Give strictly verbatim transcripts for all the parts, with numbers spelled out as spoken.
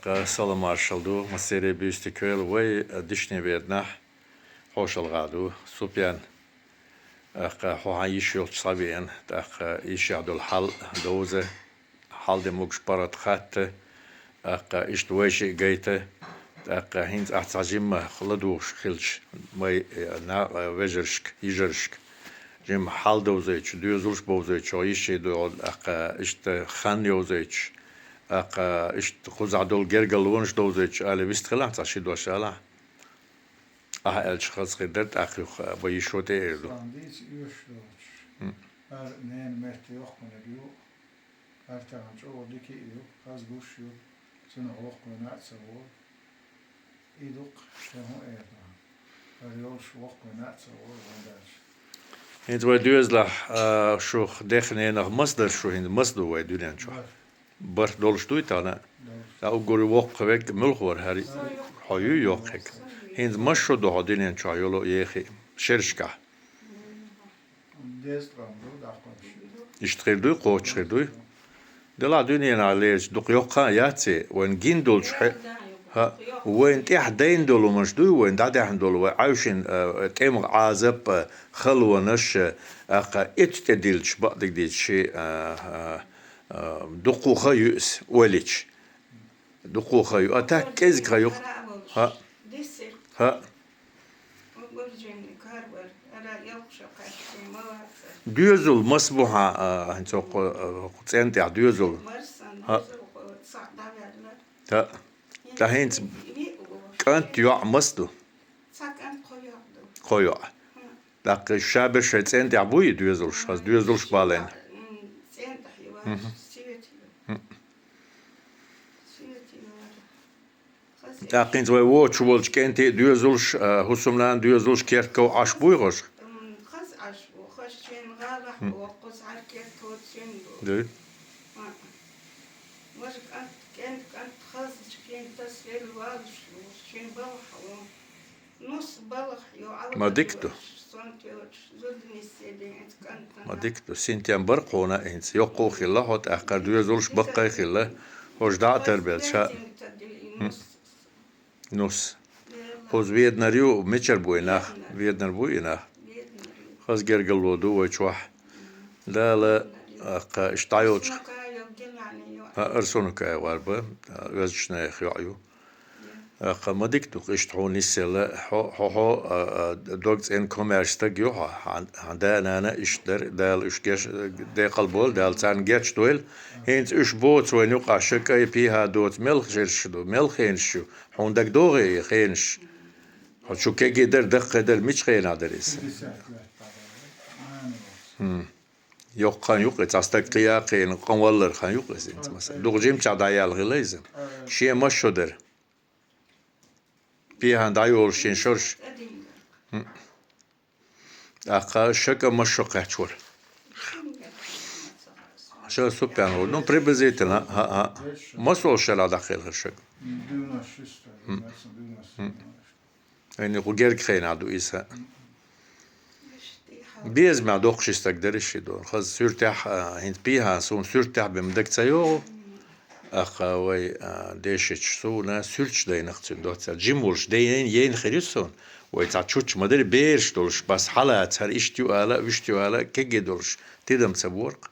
Салам-маршал ду, массеран а буьйса дика йойла вай, дишне вернахь, хьошалгӀа ду, Супьян. ТӀаккха хьо хьан йиш йолчу схьавеана, тӀаккха йишехь долу хьал довза, хьал де могуш паргӀат хатта, тӀаккха иштта вайшиъ гайта, тӀаккха хӀинца ахь цхьа жимма ладугӀуш хилча, май, на-, вежаршка, йижаршка, жимма хьал довзуьйтуш, доьзалш бовзуьйтуш, хьо йиш йолу, тӀаккха иштта хан йовзуьйтуш, тӀаккха иштта кхузахь долу гергарлонаш довзуьйтуш, ала вист хилахь цхьа ши дош алахь. Ахьа аьлча хаза хир дара, тӀаккха юха бан йишо тӀе а эр ду. Сан дийца оьшуш доцуш. ХӀара ненан метта йоккханиг ю, хӀара тахана чӀогӀа дика а ю, хаза гуш ю, цунах воккхавина а ца волу. И дукха шен хӀун эр ду? ХӀара йолуш воккхавина а ца волу, ван даьлча. ХӀинца вай доьзалахь, а, шух дех-ненах маса дара шу, хӀинца маса ду вай дуьнен чохь? БархӀ долуш дуй тахана? Ткъа уггар воккхавег муьлха вара хӀара? Хьо ю йоккхавег. ХӀинца маса шу ду хьо дуьнен чохь йолу ехий шерашкахь? Иштта хир дуй, кхочуш хир дуй? Делахь дуьненахь лерча дукха йоккха а яц и, вайн гина долчу хье-, хӀа, вайн тӀехь дайна долу хӀуманаш дуй, вайн дӀадаьхна долу, вай Ӏаьвшина, а, тӀемах Ӏазап, а, халонаш, а, тӀаккха эцу тӀе диллича, бакъдерг дийцича, а, а, а, дуккха ха ю иза, ойла йича. Дуккха ха ю, а так кӀезиг ха ю. ХӀа. ХӀа. Доьзал маса бу хьан, а, хӀинца хӀокху, а, хӀокху цӀен тӀехь доьзал? ХӀа. ХӀа. ТӀаккха хӀинца кӀант, йоӀ маса ду? Кхо йоӀ. ТӀаккха ша берш шайн цӀен тӀехь буй и доьзалш, хаза доьзалш балийна? ХӀа. ТӀаккха хӀинца вай вочу волчу кӀентий а доьзалш, а, хӀусамнана доьзалш кертков Ӏаш буй хӀорш? М, хаза Ӏаш бу, хаза шен гӀалахь бу, кхузахь кертков шен бу. Ду. А. Важа кӀант, кӀент, кӀант хаза, шен тасвел валуш бу, шен балхьа ву. Нус балхьа ю, Ма дика ду. Сон тӀе Ма дика ду, синтем бара хьуна хӀинца. Йоккха а хилла хьо, тӀаккха доьзалш баккхий а хилла, хӀорш дӀа а тарбелча. ХӀм. Нус. Хьуза веданар ю, мичара бу и нах? Веданар бу и нах? Хаза гергарло ду вай чохь. Дала, а, кха, иштта дӀайолчу. А, Арсунукаев вара бан, а, оьзачу нехан йоӀ ю. ТӀаккха ма дика ду-кх иштта хьуна нисъелла, хьо, хьо, хьо, а, а, дог цӀена комаьрша стаг ю хьо, хьан, хьан да-нана иштта дара, Дала уьш геч-, декъал бойла, Дала царна гечдойла. ХӀинца уьш боцу вайна юкъахь ша кӀай пихьа доцу мелха шераш ду, мелха хенаш ю, хьуна дагадогӀий и хенаш? Хьо чу кегий дара, даккхий дара, мича хенахь дара иза? ХӀм. Йоккха хан ю-кх и, цхьа стаг кхин а кхиъна, къанваллар хан ю-кх иза хӀинца, масала. Дукха жимчохь дӀаялла хилла иза. Шен маса шо дара? Пехьан дӀайолуш шен шорш. ХӀм. ТӀаккха ша кӀа маса шо кхаьчна вара? Ша Супьян вара. Ну, приблизительно, хӀа, хӀа. Маса волу шарахь дӀакхелхира ша кӀа? ХӀм. ХӀм. Айни кху герга хенахь ду иза. Безамехь доккхуш и стаг дара ши дона. Хаза суьртехь, а, хӀинца пехьа суна суьртехь бен ма дага ца йогӀу. ТӀаккха вай, а, дешича суна суьрташ дайнах цуьнан доццул. Жима волуш дайна, яйна хир ю суна. Вай цхьа чучча ма дара, бераш долуш, бас хьалаца, хӀара иштта ю ала, вуьшта ю ала, кегий долуш, тидам ца бора-кх.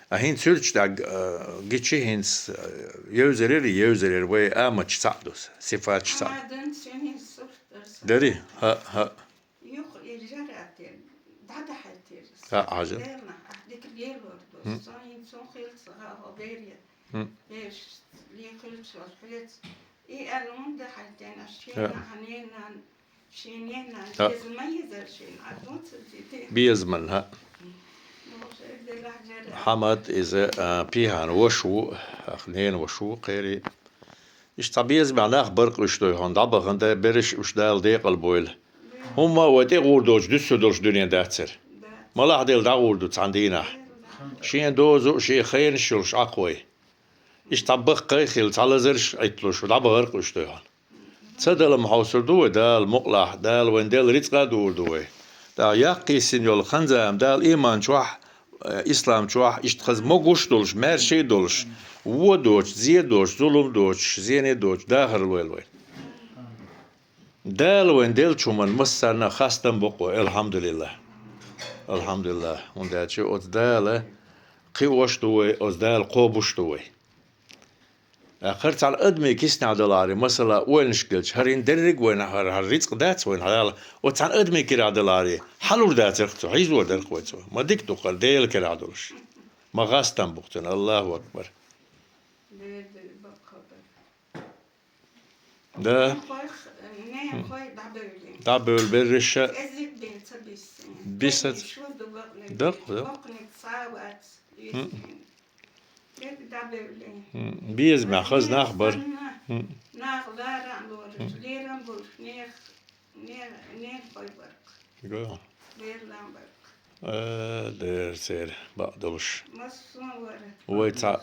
А хӀинца суьрташ дӀаг-, а, гичи хӀинца, а, евзарера, евзарера, вай аматаш цхьаъ ду, сифаташ цхьаъ ду. Дари? ХӀаъ, хӀаъ. Юха и жаргӀа тера, дӀадахьийтира. ХӀаъ, хьажа. Делахь, ахь дика лелор ду. ХӀм. Со хӀинца хӀун хилла ца хаьа хьо бере. ХӀм. Бераш лен хилча хьоьца. И аьлла хӀунда хьаьждина, аш шена хьаненан, шена ненан беза ма езар шена, а дуца дите. Беза ма, хӀаъ. Ну, шер делахь жаргӀа. Хьамад иза, а, пихьан ваша ву, ах, ненан ваша ву, кхерий. Иштта цхьа безамехь нах бара-кх уьш дой хьуна, дӀабахана дай берриш уьш Дала декъал бойла. ХӀумма а вай тӀе гӀур доцуш дуьсур долуш дуьне дацара. Малахь делла дӀагӀур ду цхьана дийнахь. Шен дозу а, шен хенаш а йолуш Ӏа-кх вай. Иштта цхьа баккхий а хилла, цхьа лазарш а Ӏитталуш, дӀабахара-кх уьш дой хьуна. Ца дала ма хьовсур ду вай Дала мукъалахь, Дала вайн делла рицкъа а дуур ду вай. ТӀаккха яккхий син йолу ханза-м Дала ийман чохь, э, ислам чохь, иштта хаза могуш а долуш, маьрша а долуш, Вон доцуш, зе доцуш, зулам доцуш, зене доцуш, дахар лойла вай. Дала вайн деллачу хӀуманна массарна а хастам бокъо, алхьамдулиллахӀ. АлхьамдулиллахӀ. ХӀунда аьлча оцу Дала кхиош а ду вай, оцу Дала кхобуш а ду вай. ТӀаккха хӀара цхьана адамийн киснехь далахьара, масала, ойланаш делча, хӀара хӀинца дерриг а вайна, хӀара, хӀара рицкъ дац вайна хьалха, оцу цхьана адамийн кирахь далахьара, хьалур дацарх цо, хьийзор дарх вай цо. Ма дика ду-кх хӀара Делан кирахь долуш. Ма хастам бу-кх цунна, Аллаху акбар. Да. Нехойх, нехой дӀабевлла. ДӀабевлла берриша. КӀезиг бен ца бисса. Биса. Шу ду бакъниг. Дакъ, дакъ. Бакъниг ца вац. М. Дерг дӀабевлла. М. Беза мехь хаза нах бара. Санна, м, нах лара а лораш, м, лерам болуш, нех, нех, нехой баркъ. Го. Лерам баркъ. Э, дера церан бакъ долуш. Массо а вара. Вай цхьа.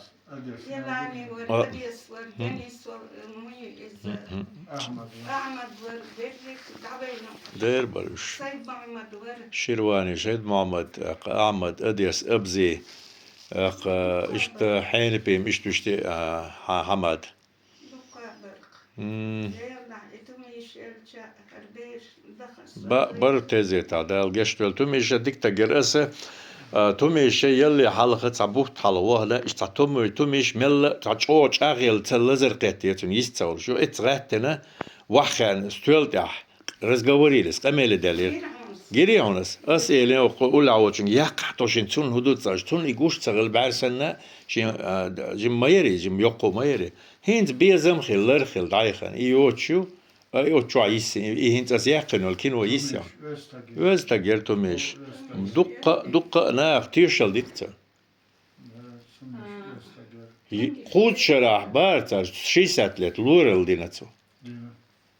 Елани вара, а, Одес вара, м, Денис вара, э, муй иза. М, м. Ахьмад вара. Ахьмад вара, дерриг дӀавайна. Дера бара уьш. Сайд-Мохьмад вара. Ширвани, Сайд-Мохьмад, э, Ахьмад, Одес, Абзи, э, иштта Хьенипим, иштта уьш тӀе, а, Хьа-, Хьамад. Дукха баркъ. М. Лернахь, и Тумиш элча, хӀара беш даха со. Ба-, бар тезетахь, Дала гечдойла. Тумиша дика таггара аса, а, Тумиша ялле хьалха цхьа бутт хьалха вахана, иштта цхьа Туму-, Тумиш мелла а цхьа чӀогӀа чӀагӀъелла ца лазар кхеттера цунна, йист ца хуьлуш. Ю, эцца гӀаьттина, ваххаьна, стоьла тӀехь разговорились, къамеле даьллера. Гири хьуна ас. Гири хьуна ас. Ас элира, оцу уллехь волчуьнга, яккхахь тхо шен цунна хӀун ду ца аьлча, цунна и гуш ца хилла бӀаьрсанна, шен, а, д-, жима ма яри, жима йоккхо ма яри. ХӀинца безам хилла, лар хилла, дӀайхана. И йоцуш ю, а, и оцу чохь йиссина, и хӀинца аса яьккхина йолу кино йиссина. Оьза стаг яра Тумиш. Дуккха а, дуккха а наха тешалла дитта цунна. Кхузза шарахь бара цара, шестьдесят лет лоралла дина цо.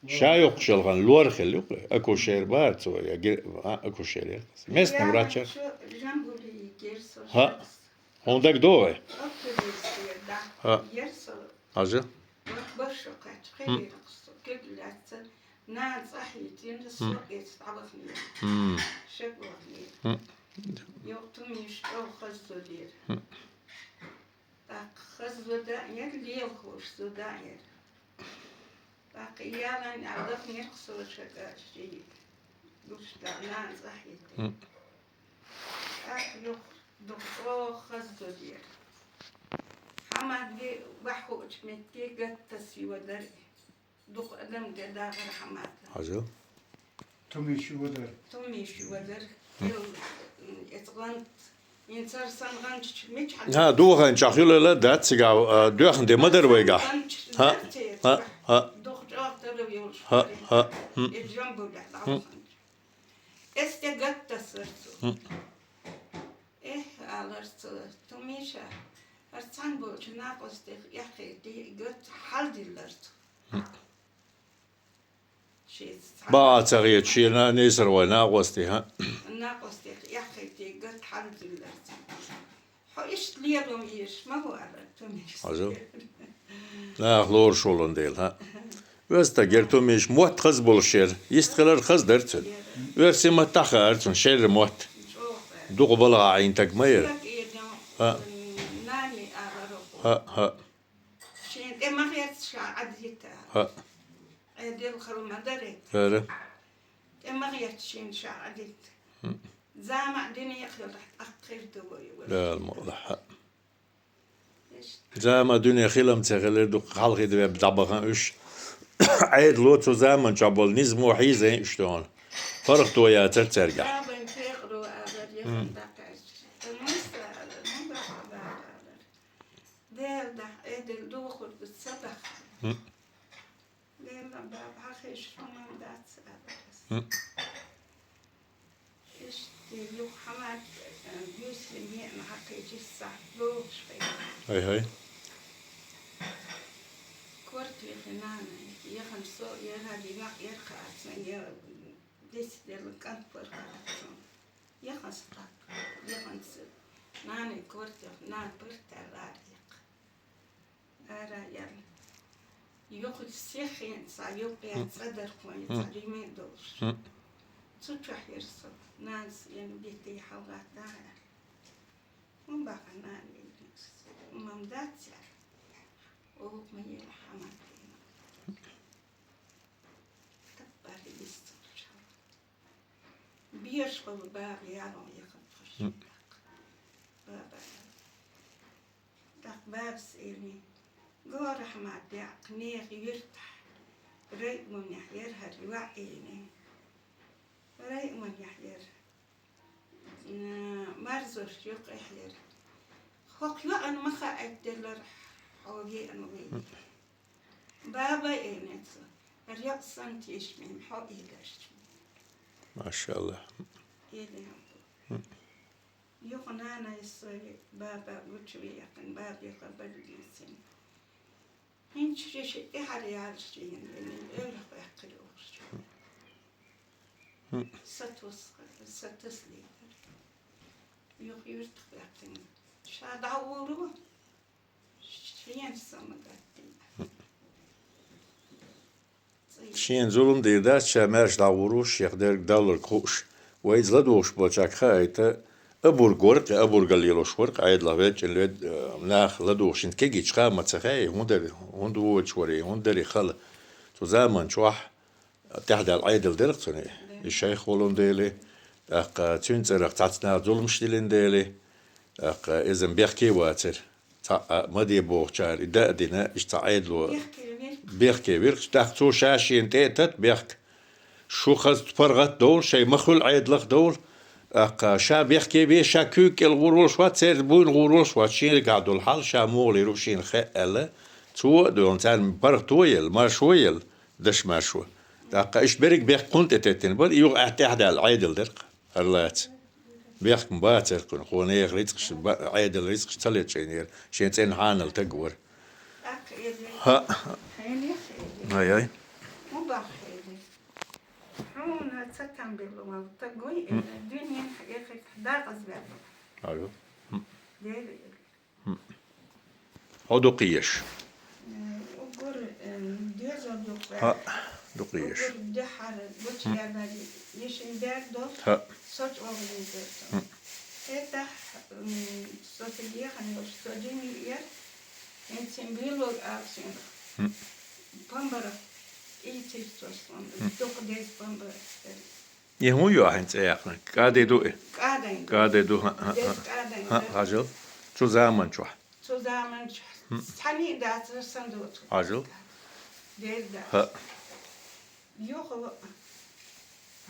Ша йоккхуш йолу хан лор хилла ю-кх, акушер бара цо, я ге-, а, акушер яра. Местный врач яра. ХӀа. Хьуна дагадогӀу вай? ХӀа. Хьажа? Нана цӀа хьийзина, со эца дӀавахнера. М. Шек вахнера. М. Йоккха Тумиш чӀогӀа хаза зуда яра. М. ТӀаккха хаза зуда а яра, лелахуш зуда а яра. ТӀаккха ялан а дахнера-кх со шаьга ший гуш дан, нана цӀа хьийзина. М. ТӀаккха юха дукха чӀогӀа хаза зуда яра. Хьамад ваххуучу метте гаттас йодара и. Дукха адам де дагӀара Хьамада. Хьажал. Тумиш вадар. Тумиш вадар. Ил, м, эцу гӀант, ин цара сан гӀанчча мича хьан. ХӀа, духайн чохь хилла дац цигахь, а, доьхна де ма дара вайгахь. ХӀа, хӀа, хӀа. Дукха чӀогӀа тарав йолуш. ХӀа, хӀа. М. Эцу жамбулехь дӀаваханча. Эс де гаттасар цо. М. Эхь, алар цо, Тумиша, хӀара цхьаьна болчу накъостех эхь хетий, гатта хьалдиллар цо. М. Шеца цхьа. Баха ца хета шена несар вай накъостий, хӀа? Накъостех эхь хетий, гатта хьалдиллар цо. Хьо иштта лело езаш ма ву, алар Тумиш. Хьажал. Нах лоруш волун дела, хӀа? Оьза стаг яра Тумиш, мотт хаза болуш яра. Йист хилар хаза дара цуьнан. Оьрсийн маттахь хаьара цунна, шерра мотт. Дукха балха Ӏийна стаг ма яра. ХӀа. ХӀа, хӀа. Шен тӀе ма гӀерта ша Ӏадита. ХӀа. Ӏедал хала ма даре. ХӀара. ТӀе ма гӀерта шен ша Ӏадита. М. Зама а дуьне а хилахь, тӀаккха хир ду вай. Дала мукъ лахь, хӀа. Зама дуьне хилам ца хилира, дукха хьалхе веб дӀабахана уьш. Ӏедало цу заман чохь болу низамо хьийзайн уьш тахана. ПаргӀато яцара цаьргахь. Бабайн пекъаро алар, яхан дакхаьрча. Тан муста алар, хӀун баха баба алар. Дела дахьа, Ӏедал духург ца даха. М. Дела баба хьахийша хӀумма дац алар ас. М. Иштта юха Хьамад, э, буьйсанна неӀна хьакхечира сахьт лоьхуш хилла. ХӀай-хӀай. Корта яхи нана, яхана со, яра динах, яра кхаьчна, я десять делла кӀант пара кхаьчна. Яхана со тӀаккха, яхана со. Нана корта яхи, нана пара таьлла ара яккха. Ара яьлла. Юха сеххенца, юха яьлла цӀа дара кхойн, цӀа риме а долуш. Цу чохь яра со. Нанас ян битий хьалгӀатта аьлла. ХӀун баха нана, хӀумма дац аьлла. Оха ма елахь хьаман дийна. Таппар йистурча. Бешхо баба ялон яхад хошур. Баба. Так бабас эли. Горахь ма дяк, нех юртахь. Районехь яр хӀара ваӀийне. Районехь яр. М, марзош юкъехь яр. ХӀокху йоӀана ма хаьа деллар, хьо веана вай. Баба эли цо. ХӀара йоӀ санна тешаме, хьо элаш. Машалла. Эли хьо. Юха нанай сой баба гучувеаккхина, баба юха бадигийсина. ХӀинца шиша тӀаьхьара ялаш веана, веана, эвлах ваьккхира оха. Сатус-, сатуслийтар. Юха юртах ваьккхина. Ша дӀагӀур ву. Шен самагаттина. Шена зулам дийр дац, ша маьрша дӀагӀур ву, шех дерг Далларг хууш. Вай иза ладугӀуш болчаьрга хаийта, обург вара-кх, обургал лелош вара-кх, Ӏедалах велчӀин лед-, нах ладугӀуш, хӀинца кегийчу хаа ма ца хаьа, хӀун дара, хӀунда воьдуш вара, хӀунда дара хала. Цу заман чохь тӀаьхьадаьлла Ӏедал дара-кх цуьнан. И шайх волун дели, тӀаккха цуьнан цӀарах цхьацца наха зуламаш диллина дели, тӀаккха иза бехке а вацара. Цхьаъ а ма де бохучара и даа дина, иштта цхьа Ӏедало бехке вира-кх. ТӀаккха цо ша шена тӀе а тата бехк. Шу хаза паргӀат а довла, шайн ма хуьлу Ӏедалах а довла. ТӀаккха ша бехке ве, ша куьйга кӀел гӀур волуш вац, церан буйна гӀур волуш вац, шен дагахь долу хьал ша муха лийр ву шена хаьа аьлла, цо а доьлху, царна паргӀато а елла, маршо а елла, даш маршо. ТӀаккха иштта берриг бехк кхунна тӀе теттина бара, и юха тӀаьхьадаьлла Ӏедал дара-кх. ХӀара лаца. Бехк ма бацара кхуьнан, кхо нехан рицкъаш, ба-, Ӏедалан рицкъаш ца лечкъийнера, шен цӀена хьанал таг вара. ТӀаккха эли. ХӀаъ. Хьенех эли. Ай-ай. Мубах эли. Хьуна ца там белла вала таг вуй, эли, дуьнен хьехира дакъазбаьлла. Аю. Дера эли. Хьо дукха еш? Уггар, э, доьзал дукха. ХӀаъ, дукха еш. Уггар дуьххьара гучуяьллари йишин бер долуш, хӀаъ, со чӀогӀа везар со. ХӀетахь, м, со цига яхана йолуш, со жимма яр, хӀинца билор алсина. Памбарах ийцира со суна, дукха деза памбарах дара. И хӀун ю ахьа хӀинца цӀе яьккхинарг? КӀадай ду и? КӀадай ду. КӀадай ду, хӀаъ, хӀаъ, хӀаъ. Деза кӀадай ду. ХӀаъ, хьажал. Цу заман чохь. Цу заман чохь. Цхьаний дацара сан доцу. Хьажал. Деза дац. ХӀаъ. Юха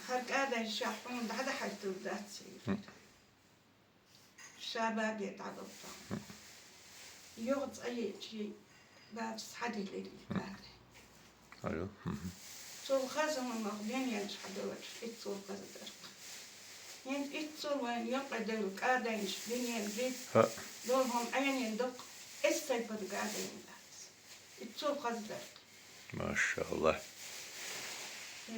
хӀара кӀадай ша хьуна дӀадахьаш ду дац. Ша баге дӀадоккху. Юха цӀа йичи бабас хьаделира и кӀадай. Аю. Цул хаза хӀума дуьнен чохь доцуш, иццул хаза дара-кх. ХӀинца иццул вайн юкъа девлла кӀадайнаш дуьнен битта долу хӀума Ӏенийна ду-кх, эс тайпана кӀадайна дац. Иццул хаза дара-кх. Машалла.